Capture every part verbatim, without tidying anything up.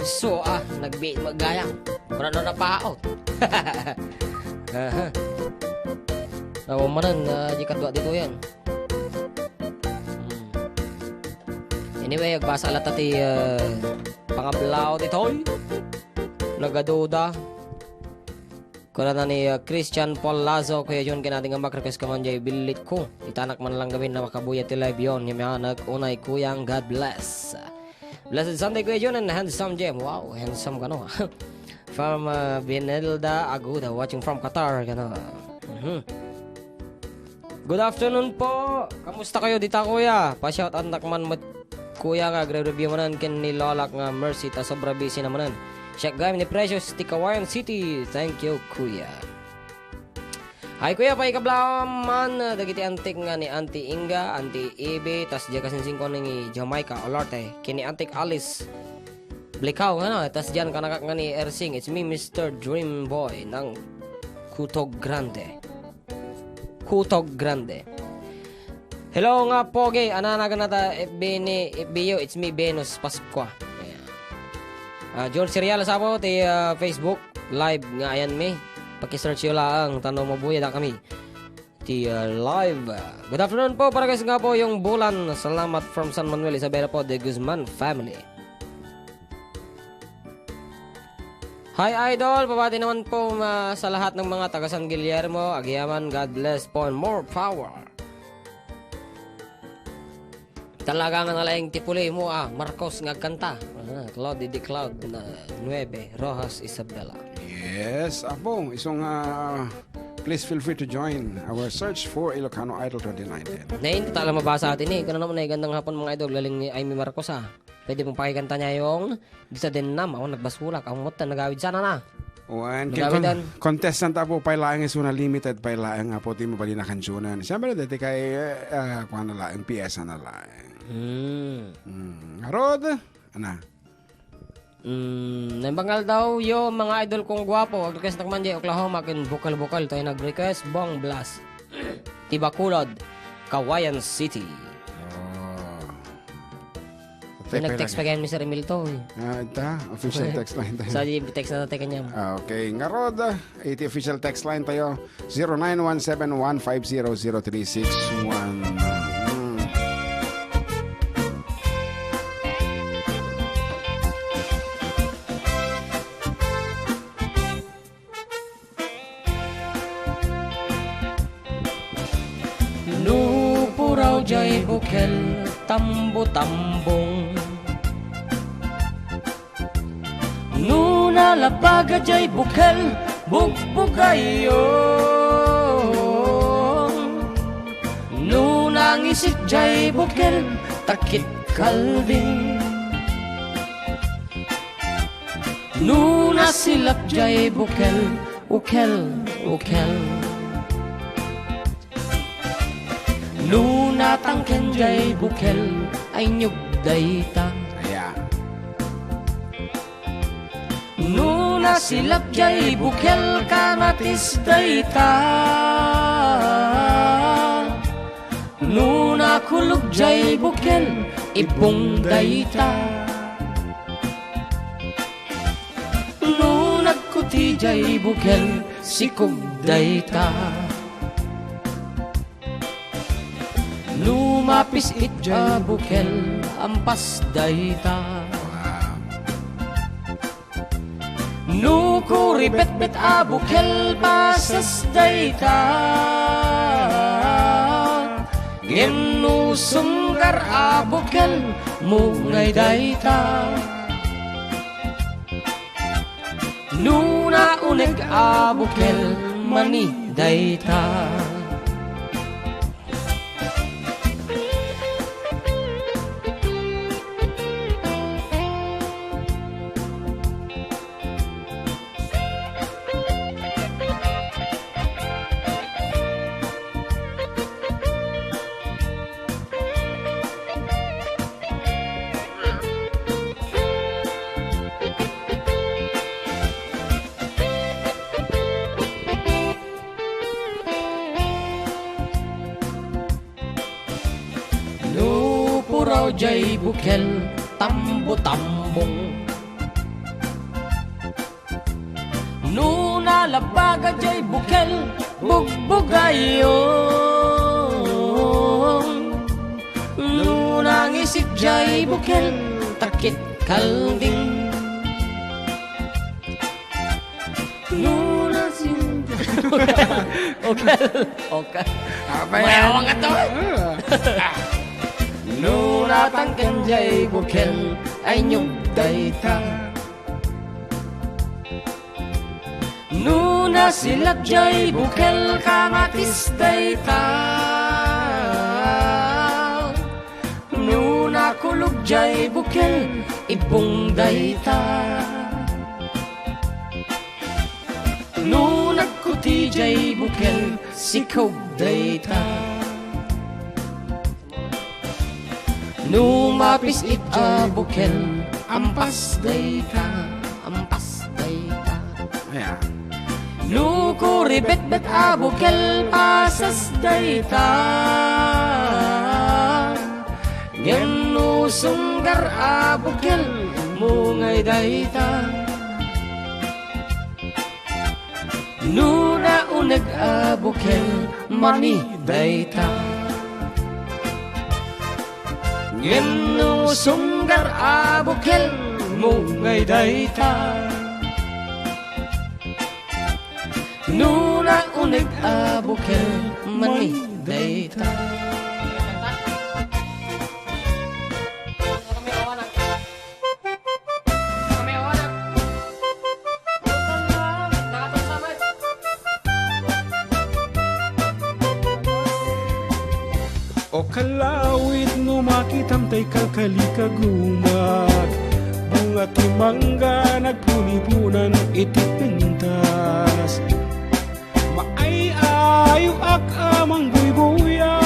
So, ah, nagbiit magayam. Wala na napaot. Aha. Awan manen, ah, di kadua ditoyen. Hmm. Anyway, agbasa latta ti, ah, pangablao ditoy. Nagaduda. Kunana ni, ah, Christian Paul Lazo, "Kuya Jun, ken ading nga mak-request ka man jay billit ko. Itanak man lang gamin na makabuya ti live yon. Yamianak, unay, Kuyang, God bless." Blessed Sunday, Kuya Jun and handsome Jem. Wow, handsome kano. From, uh, Benelda Aguda, watching from Qatar, kano. Mhm. Good afternoon po. Kamusta kayo dita, kuya? Pa-shout out nak man met, kuya, nga agre-review manen ken ni lolak nga Mercy ta sobra busy na manen. Check game ni Precious ti Kawayan City. Thank you, kuya. Ay, kuya, paikablaam man, ah, dagiti antik nga ni Auntie Inga, Auntie Ibe, tas diay kasinsingko ni Jamaica Olarte, ken ni Antik Alice Blicao, ano, tas diay kanakak nga ni Ersing, it's me, Mister Dream Boy, ng Kutog Grande. Kutog Grande. Hello nga, Pogi. Ananagan na ta F B ni, F B U, it's me, Venus Pascua. Ayan. Ah, George Serial, sabo, ti, ah, Facebook Live nga ayan mi. Paki-search yo laang, tano mabuya da kami. Ti, ah, live. Good afternoon po, para guys nga po yung Bulan. Salamat from San Manuel, Isabela po, de Guzman family. Hi, Idol! Pabati naman po, ma-, sa lahat ng mga taga San Guillermo, Agiaman, God bless po and more power. Talaga nga nalaing ti puli mo, ah, Marcos nga agkanta. Ah, Cloud, Didi Cloud na nuebe, Rojas Isabela. Yes, apo, isu nga, please feel free to join our search for Ilocano Idol twenty nineteen. Nain, tala mabasa atin eh. Kano naman ay gandang hapon, mga idol, galing ni Amy Marcos, ah. Pwede mong pakikanta niya yung di sa dennam, ako nagbasulak, ako mo ta, nagawid sana na. Wen, ken Nagawid kon-, an- contestant apo pay laeng isu na limited pay laeng apo ti mabalin a kansionen. Siyempre, dati kay, eh, ah, kuwan na laeng, piyesa na laeng. Hmm. Hmm. Ngarud, ana. Hmm, naimbag nga aldawyo, mga idol kong guwapo, ag-request nak man di Oklahoma, ken bukal-bukal, tayo nag-request, Bong Blast. Ti Bacolod, Kawayan City. Oh. May nag-text pa kay Mister Emil to, eh. Ah, ita, official Okay. text line tayo. Sa di text na tayo kanya. Ah, okay. Ngarud, ah, iti official text line tayo, zero nine one seven one five zero zero three six one. Hmm. Nupuraw jay bukel tambo-tambong. Nuna labaga jay bukel bugbugayong. Nuna ngisit jay bukel takit kalbing. Nuna silap jay bukel, ukel, ukel. Nuna tangken jay bukel, ay nyug dayta. Aya. Nuna silap jay bukel, kanatis dayta. Nuna kulog jay bukel, ibung dayta. Nuna kuti jay bukel, sikog dayta. Nuna pis-it jay bukel, ampas dayta. Wow. No kuribetbet a bukel, pases dayta. Ngem no sunggar a bukel, mungay dayta. No nauneg a bukel, mani dayta. Nupuraw jay bukel tambo-tambong. No nalabaga jay bukel, bugbugayong. No nangisit jay bukel, takit kalding. No nasin- Okay. Okay. Abay, awan ka to. No natangken jay bukel, ay nyug dayta. No nasilat jay bukel, kamatis dayta. No nakulog jay bukel, ibong dayta. No nagkuti jay bukel, sikog dayta. No mapis-it a bukel, ampas dayta, ampas dayta. Ayan. No kuribetbet a bukel, pasas dayta. Ngem no sunggar a bukel, mungay dayta. No nauneg a bukel, mani dayta. Ngem no sunggar a bukel, mungay dayta. No nauneg a bukel, mani dayta. O kalawit, no makitam tay kalkalikagumak, bunga ti mangga nagpunipunan iti pintas. Maay-ayoak a mangguyguya,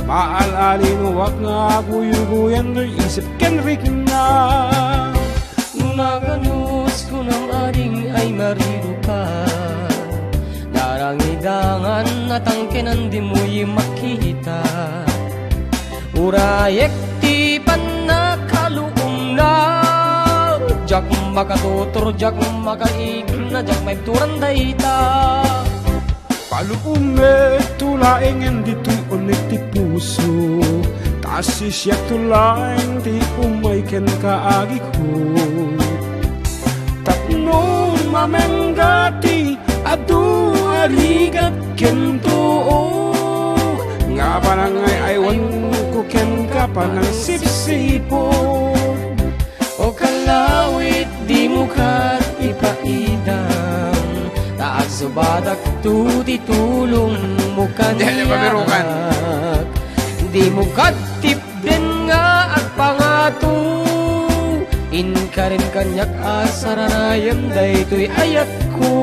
maal-alinoak nga aguyguyan toy isip ken rikna. No naganus, kunam a ding ay maridoka, narangidangan, natangkenan, dimoy makita. Urayek ti pannakaluomna, diak makatutur, diak makaikna, diak maibturan dayta. Paluomek to laengen ditoy uneg ti puso, ta sisiakto laeng ti umay kenka agikot. Tapno mamengga ti adu a rigat ken too, nga panangay-aywanko kenka panangsipsipon. O kalawit, dimo ket ipaidam, ta agsubadak to ti tulongmo kaniak. Diyan niya pabirukan. Dimo ket tipden nga agpangato, inkarem kaniak a saranayem daytoy ayatko.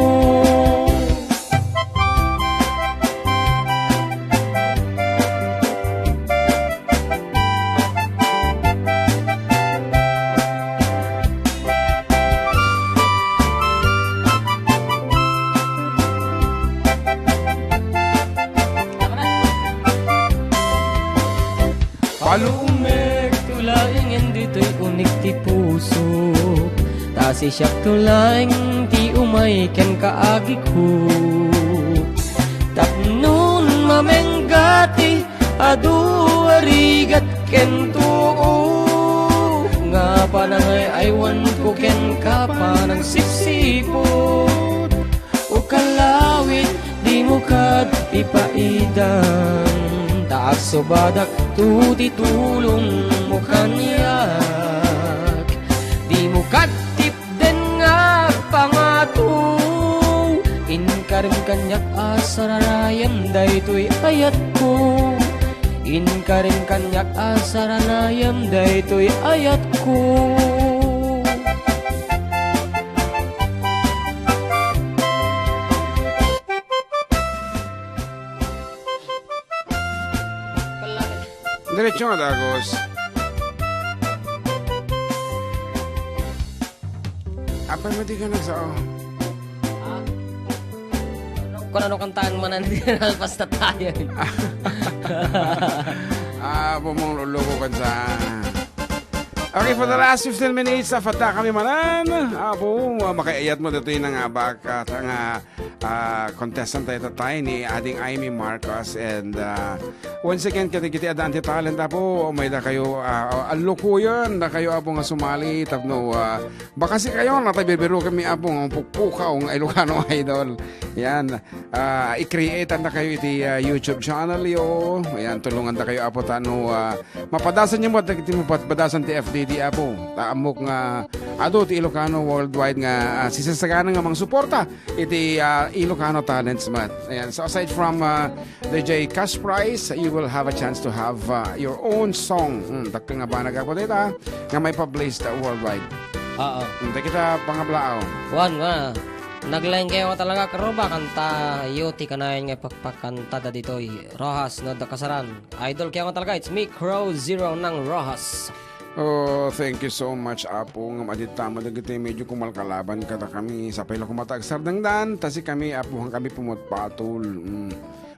Palumek to laengen ditoy uneg ti puso, ta sisiakto laeng ti umay kenka agikot. Tapno mamengga ti adu a rigat ken too, nga panangay-aywanko kenka panangsipsipot. O kalawit, dimo ket ipaidam, ta agsubadak to ti tulongmo kaniak. Dimo ket tipden nga agpangato, inkarem kaniak a saranayem daytoy ayatko. Inkarem kaniak a saranayem daytoy ayatko. Diretso nga dagus. Apay mo di ka nagsao? Kung ano kantaan mo na, nalpas na tayo. Ah, bumong luluko kan sa. Okay, for the last fifteen minutes, ah, fadda kami manen. Apo, ah, makaiayat mo ditoy nga bakat nga, ah, contestant tayo tatay ni Ading Amy Marcos. And, ah, once again, kiti, kiti adda ti talent, Apo, may da kayo, ah, allukuyan, da kayo, Apo, nga sumali, tapno, ah, baka si kayo, nata bibiro kami, Apo, nga pukpukaw, nga Ilocano Idol. Yan. Ah, i-create na kayo iti, ah, YouTube channel yo. Ayan, tulungan da kayo, Apo, tano, ah, mapadasan niyo mo, dagiti mapadasan ti F D D, Apo. Ta ammok nga adu ti Ilocano worldwide nga, ah, sisasagana nga mangsuporta iti, ah, Ilocano Talents Month. Ayan, so aside from, ah, D J cash prize, you will have a chance to have, ah, your own song. Hmm, dakkel nga banag, Apo, dita, nga may published, ah, worldwide. Oo. Hmm, dagita pangablaaw. Wan nga, naglaing kayo talaga, Karuba, kanta, iyo ti kanayon nga ipakpakantada ditoy. Rojas, no, da kasaran. Idol kayo talaga, it's me, Crow Zero ng Rojas. Oh, thank you so much, Apo, nga madita mo dagiti medyo kumalkalaban kada kami. Sapay la kumata agsardengdan, ta si kami, Apo, han kami pumutpatol. Mm.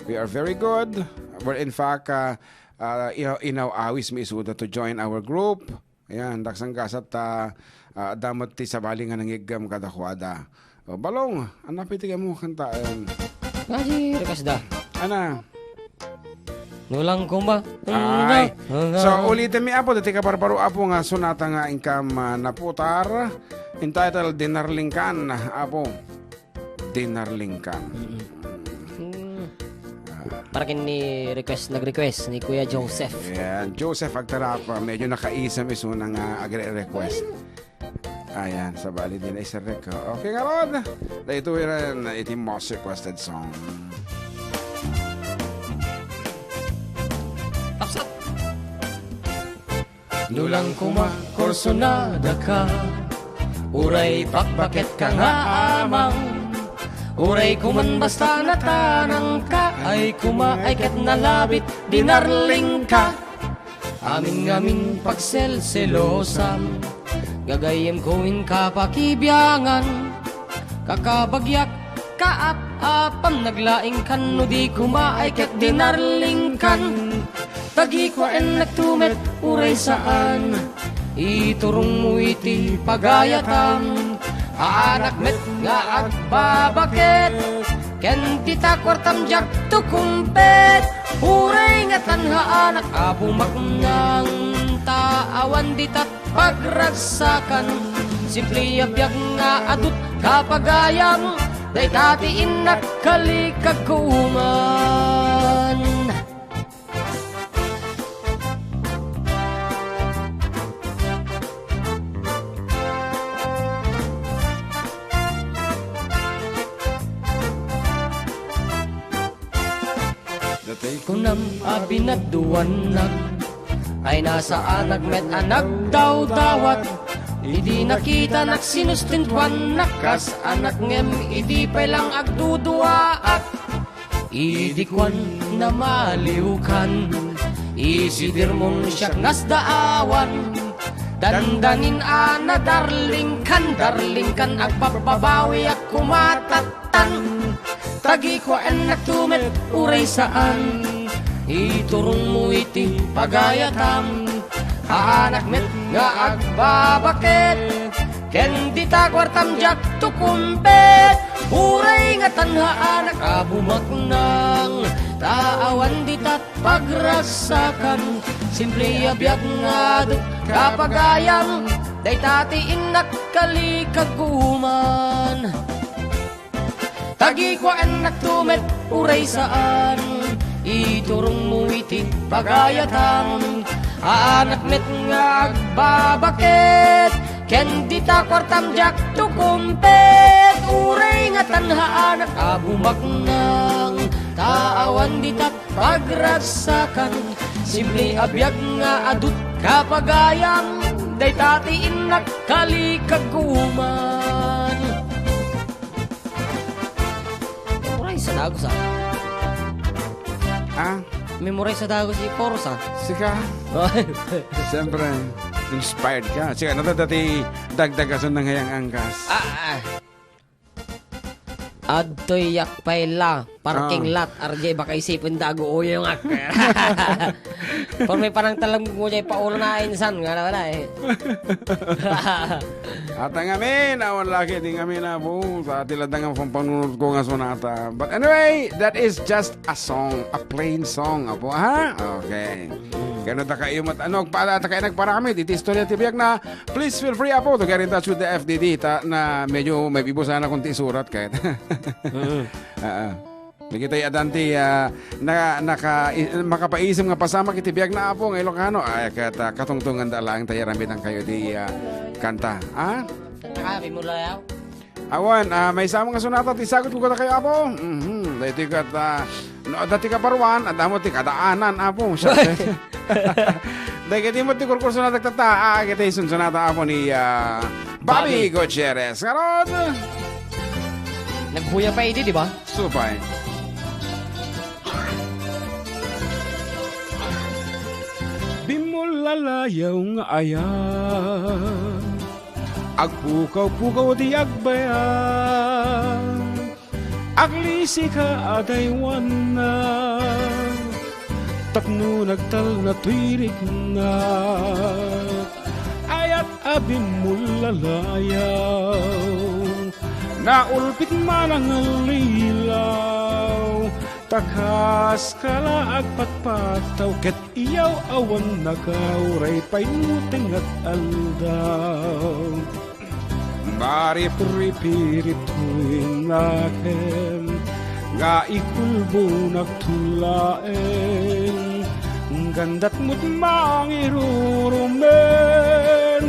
We are very good. We're in fact, ah, ah, inaw-, inaw-awis mi isuda to join our group. Ayan, daksang gasat ta, ah, adda met ti sabali nga nangiggam kadakuada. O, Balong, anna pay ti ammo kanta, em. Adi, request da. Ana? Nulang kuma. Ay. So, ulitin mi, Apo, dati kabarbaro, Apo, nga sonata nga inkam, ah, naputar. Entitled Dinarlingkan, Apo. Dinarlingkan. Mm-mm. Mm. Ah. Para ken ni request, nag-request ni Kuya Joseph. Ayan, Joseph Agtarapa, medyo nakaisam isuna nga agre-request. Ayan, sabali din ay Sir Rico. Okay, ngarud. Daytoy ren iti most requested song. Tapsat. Nulang kuma, kursunada ka. Uray pakpaket ka nga amang. Uray kuman basta natanang ka. Ay kuma, ay ket nalabit, dinarling ka. Amin ngamin pagselselosam, gagayyem ko inka pakibiangan. Kakabagyak, kaap-apam, naglaing kan no di kumaay ket dinarling kan. Tagikuaennak to met uray saan, iturong mo iti pagayatam. Aanak met nga agbabaket, ken dita kuartam diak to kumpet. Uray nga tanhaanak a bumaknang, ta awan ditat pagragsakan. Simple a biag nga adut kapagayam, dayta ti innak kalikagkuman. Datay kunam a binaduannak, ay nasaanak met a nagdawdawat. Idi nakitanak, sinustentuannak kas anak, ngem idi pay lang agduduaak. Idi kuan, namaliwkan, isidirmon siak nasdaawan. Dandanin a nadarlingkan, darlingkan, agpabbabawiak kumatat. Tan, tagikuaennak to met uray saan, iturong mo iti pagayatam. Aanak met nga agbabaket, ken dita kuartam diak to kumpet. Uray nga tanhaanak a bumaknang, ta awan ditat pagragsakan. Simple a biag nga adut kapagayam, dayta ti innak kalikagkuman. Tagikuaennak to met uray saan, iturong mo iti pagayatam. Aanak met nga agbabaket, ken dita kuartam diak to kumpet. Uray nga tanhaanak a bumaknang, ta awan ditat pagragsakan. Simple a biag nga adut kapagayam, dayta ti innak kalikagkuman. Uray, sa dagos, ah. Ah? Memorize sa dagos, i-chorus, ah. Sika? Siyempre, inspired ka. Sika, ano dati dagdagasan ng hayang angkas? Ah, ah. Adtoy yak pay la, parking Ah. lot, R J, baka isipen da aguuyong ak. Por may panang talang mo jay paulo na insan, nga naman ay. At ang amin, awan lagi ding amin, Apo, sa ti ladang ang pampanunod ko nga sonata. But anyway, that is just a song, a plain song, Apo, ha? Okay. Kano ta kayo mat-, ano, pa-, ta kayo nagparamid, iti istorya ti biag na, please feel free, Apo, to get in touch with the F D D, ta na medyo may bibusan akong ti isurat kahit. Mm. Ah, ah. Dagitoy adan ti, ah, na, naka-, i-, makapaisem nga pasamak iti biag na Apo nga Ilocano. Ay, ket, ah, katungtungan da laeng tayo rambitan kayo ti, ah, kanta. Ah? Kanta ka, Bimulayaw? Awan, ah, maysa nga sonata ti sagut ko kadakayo, Apo. Mhm. Daytoy ket, ah, no, adda ti kaparuan, adda mo ti kadaanan, Apo. Siya. Dagiti mo ti kurkurso na tagtata, ah, kita isun sonata, Apo, ni, ah, Bobby Bobby. Gutierrez. Ngarud. Nagbuya pa idi, di ba? Supay. Bimulalayaw nga ayat, agpukaw-pukaw ti agbayag, aglisika a daywanna, tapno nagtalna toy riknak. Ayat a bimulalayaw, naulpit manangallilaw, ta kas kala agpatpataw ket iyaw awan nakauray pay no tengngak aldaw. Maripripirip toy nakem nga ikulbonakto laeng. Gandat met mangirurumen,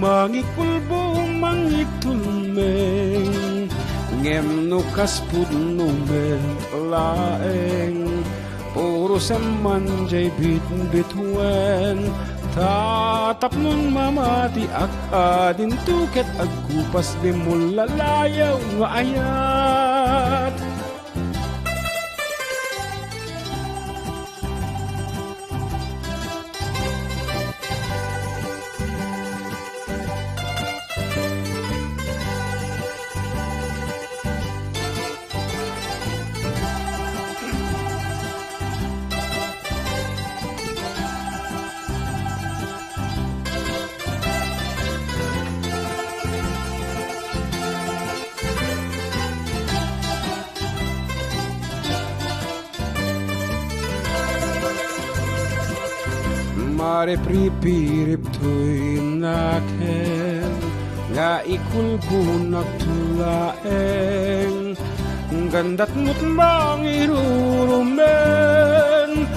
mangikulbo, mangitulmeng. Ngem no kas pudno met laeng, puro semman jay bitbituen. Ta tapnon mamatiak, adinto ket agkupas bimulalayaw nga ayat. Maripripirip toy nakem nga ikulbonakto laeng. Gandat met mangirurumen,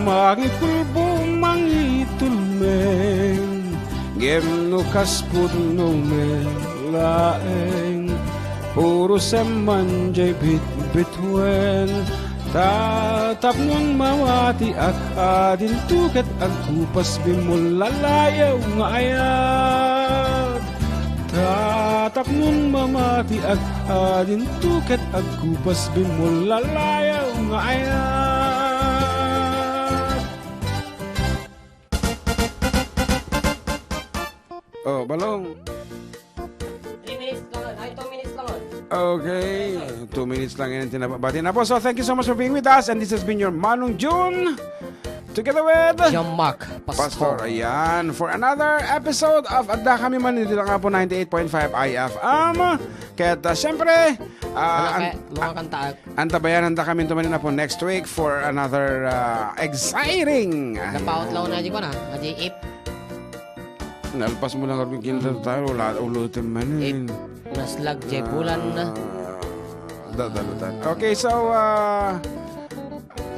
mangikulbo, mangitulmeng. Ngem no kas pudno met laeng, puro semman jay bitbituen. Ta tapnon mamatiak, adinto ket agkupas bimulalayaw nga ayat. Ta tapnon mamatiak, adinto ket agkupas bimulalayaw nga ayat. Oh, Balong. Three minutes lang, ay, two minutes lang. Okay, two minutes lang yan ang tinabati na po. So, thank you so much for being with us. And this has been your Manong June. Together with John Mark Pastor. Pastor, ayan. For another episode of Adda Kami Man, dito lang nga po, ninety-eight point five I F M. Kaya, uh, siyempre, uh, Wala an-, kaya, mga kantaan. Antabayanan ta kami tumanin na po next week for another, uh, exciting. Napautlaw na di ko na, nga di ip. Nalpas mo lang kami kinta tayo, wala, ulutin man Ip. eh. Naslag jay bulan na. Ah, dadalutan. Okay, so, uh,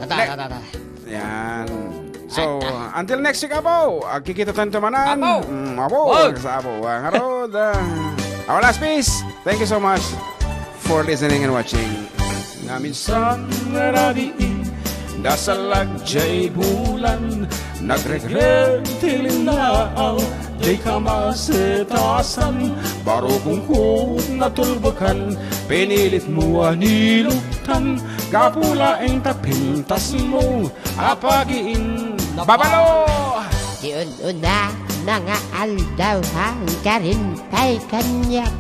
Tata, ne- tata, tata. Yan. So, until next week, Apo. Agkikita tayo tumanan. Apo. Mm, Apo. Wag. Sa Apo. Ang harod. Ah, our last piece. Thank you so much for listening and watching. Nga minsan nga radi, nasalag jay bulan, nagregret ti linnaaw, jay kamasetasan, baro kungkot natulbokan, pinilit mo a niluktan, gapu laeng ta pintas mo, Apagiin Babalo! Ti un-una nga aldaw, ha, karin pay kaniak.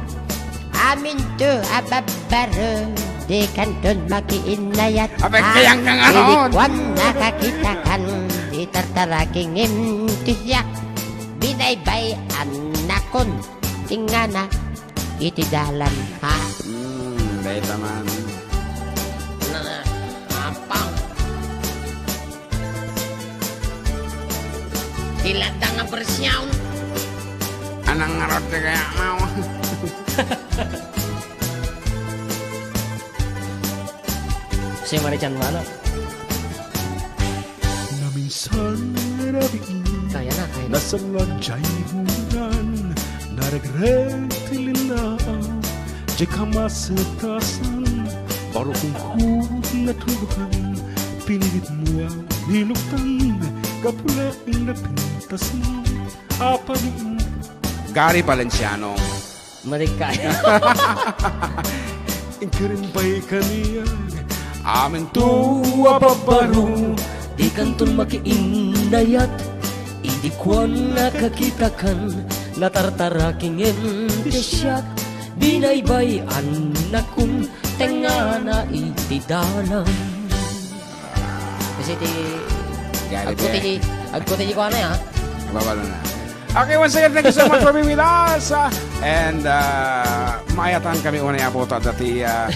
Aminto a babbaro. Dikanton makiinnayat. Abay, kayang nga nga, oh. Idi kuan nakakitakan, di tartaraking ti siak. Binaybayanakon, tingngana, iti dalan, ha? Hmm, dayta man. Na, apang. Ti ladda nga bersyon. Anang ngarud ti kaya mo? Si Marichan Mano. Naminsan rabii, kaya na, kaya na. Nasanglad jay bulan, naregreg ti linnaam, jay kamasetasan, baro kong kurot natugan, pinilit mo a niluktan, gapu laeng napintas mo, apagin. Gary Valenciano. Malikay. Inkarimbay kaniak. Aminto a babbaro. Dikanton makiinnayat. Idi kuan nakakitakan. Natartarakingen ti siak. Binaybayanakon. Tingngana iti dalan. Kasi ti Gary agko ti, agko ti kuana, ha? Mabalo na. Okay, once again, thank you so much for being with us. Uh, and uh, maayatan kami unay a buta dati, uh,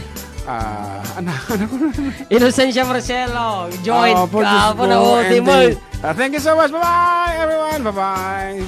uh, ano, ano ko na? Inocencia Marcelo, join. Oh, po, Diyos ko, na, oh, and Timol. The, uh, thank you so much. Bye-bye, everyone. Bye-bye.